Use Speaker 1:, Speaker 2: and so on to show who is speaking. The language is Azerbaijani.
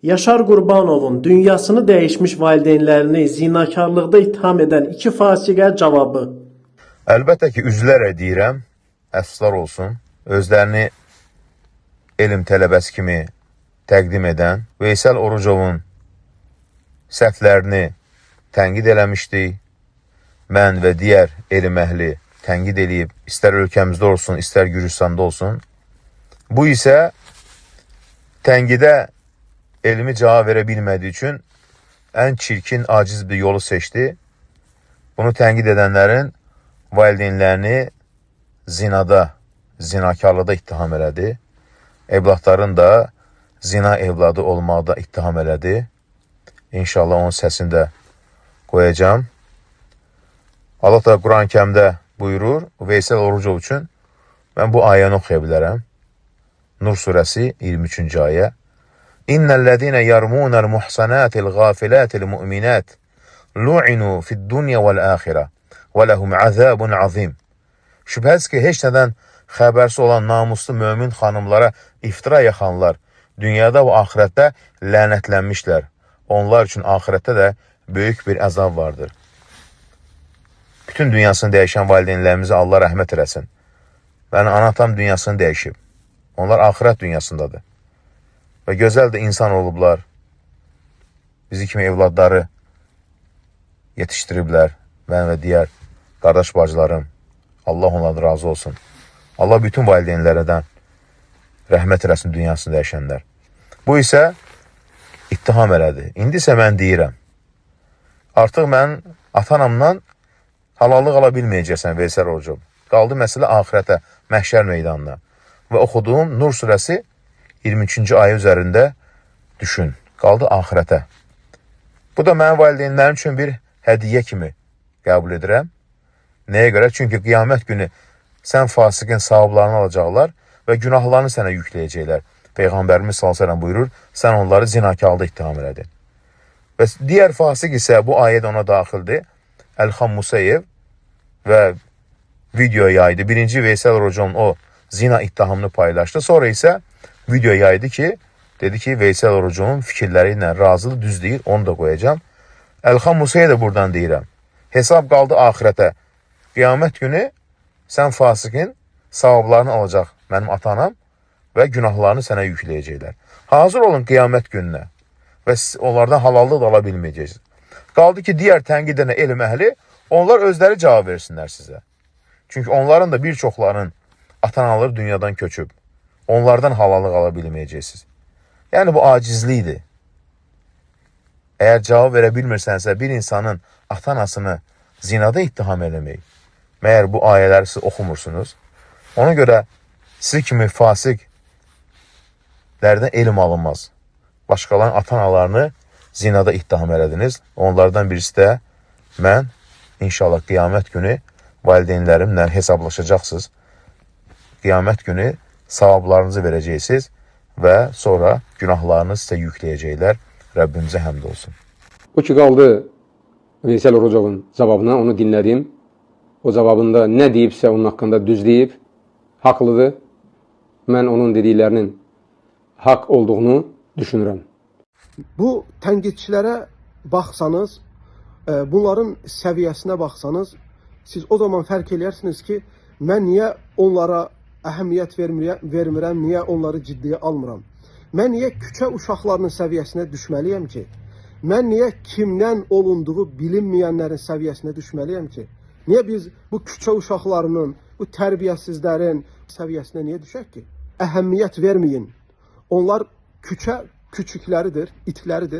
Speaker 1: Yaşar Qurbanovun dünyasını dəyişmiş valideynlərini zinakarlıqda ittiham edən iki fasiqə cavabı.
Speaker 2: Əlbəttə ki, üzülərək deyirəm, əfsuslar olsun, özlərini elm tələbəsi kimi təqdim edən Veysel Orucovun səhvlərini tənqid eləmişdik. Mən və digər elm əhli tənqid eləyib, istər ölkəmizdə olsun, istər Gürcüstanda olsun. Bu isə tənqidə elmi cavab verə bilmədiyi üçün ən çirkin, aciz bir yolu seçdi. Bunu tənqid edənlərin valideynlərini zinada, zinakarlıqda ittiham elədi. Evladların da zina evladı olmaqda ittiham elədi. İnşallah onun səsini də qoyacağam. Allah da Quran-ı Kərimdə buyurur, Veysel Orucov üçün mən bu ayəni oxuya bilərəm. Nur surəsi 23-cü ayə. İnnellezîne yermûnel muhsanâtil gâfilâtil mu'minat lu'inu fid-dunya vel-âxirə və lehum azabun azim. Şübhəsiz ki, heç nədən xəbərsiz olan namuslu mömin xanımlara iftira yaxanlar dünyada və axirətdə lənətlənmişlər. Onlar üçün axirətdə də böyük bir əzab vardır. Bütün dünyasını dəyişən valideynlərimizə Allah rəhmət eləsin. Mənim ana-atam dünyasını dəyişib. Onlar axirət dünyasındadır. Və gözəl də insan olublar. Bizi kimi evladları yetişdiriblər. Mən və digər qardaş bacılarım. Allah onlardan razı olsun. Allah bütün valideynlərdən rəhmət eləsin dünyasını dəyişənlər. Bu isə ittiham elədi. İndi isə mən deyirəm. Artıq mən ata-anamdan halallıq ala bilməyəcəksən Veysel Orucov. Qaldı məsələ axirətə, məhşər meydanına. Və oxuduğum Nur surəsi 23-cü ayə üzərində düşün. Qaldı axirətə. Bu da mənim valideynlərim üçün bir hədiyyə kimi qəbul edirəm. Nəyə görə? Çünki qiyamət günü sən fasiqin savablarını alacaqlar və günahlarını sənə yükləyəcəklər. Peyğəmbərimiz sallallahu əleyhi və səlləm buyurur, sən onları zinakarlıqda ittiham elədin. Və digər fasiq isə bu ayə də ona daxildir. Əlxan Musayev və video yaydı. Birinci Veysel Orucovun o zina ittihamını paylaşdı. Sonra isə video yaydı ki, dedi ki, Veysel Orucovun fikirləri ilə razıdır, düz deyir, onu da qoyacağam. Əlxan Musayev də buradan deyirəm. Hesab qaldı axirətə. Qiyamət günü sən fasiqin savablarını alacaq mənim ata-anam və günahlarını sənə yükləyəcəklər. Hazır olun qiyamət gününə və siz onlardan halallıq da ala bilməyəcəksiniz. Qaldı ki, digər tənqid edən elm əhli, onlar özləri cavab versinlər sizə. Çünki onların da bir çoxlarının ata-anaları dünyadan köçüb. Onlardan halallıq ala bilməyəcəksiniz. Yəni bu acizlikdir. Əgər cavab verə bilmirsənsə, bir insanın ata-anasını zinada ittiham eləmək, məyər bu ayələri siz oxumursunuz? Ona görə sizi kimi fasiqlərdən elm alınmaz. Başqalarının ata-analarını zinada ittiham elədiniz. Onlardan birisi də mən inşallah qiyamət günü valideynlərimlə hesablaşacaqsınız. Qiyamət günü savablarınızı verəcəksiniz və sonra günahlarınızı sizə yükləyəcəklər. Rəbbimizə həmd olsun.
Speaker 3: O ki qaldı Veysel Orucovun cavabına, onu dinlədim. O cavabında nə deyibsə onun haqqında düz deyib, haqlıdır. Mən onun dediklərinin haqq olduğunu düşünürəm.
Speaker 4: Bu tənqidçilərə baxsanız, bunların səviyyəsinə baxsanız, siz o zaman fərq eləyərsiniz ki, mən niyə onlara əhəmiyyət vermirəm, niyə onları ciddiyə almıram? Mən niyə küçə uşaqlarının səviyyəsinə düşməliyəm ki? Mən niyə kimdən olunduğu bilinməyənlərin səviyyəsinə düşməliyəm ki? Niyə biz bu küçə uşaqlarının, bu tərbiyəsizlərin səviyyəsinə niyə düşək ki? Əhəmiyyət verməyin. Onlar küçə küçükləridir, itləridir.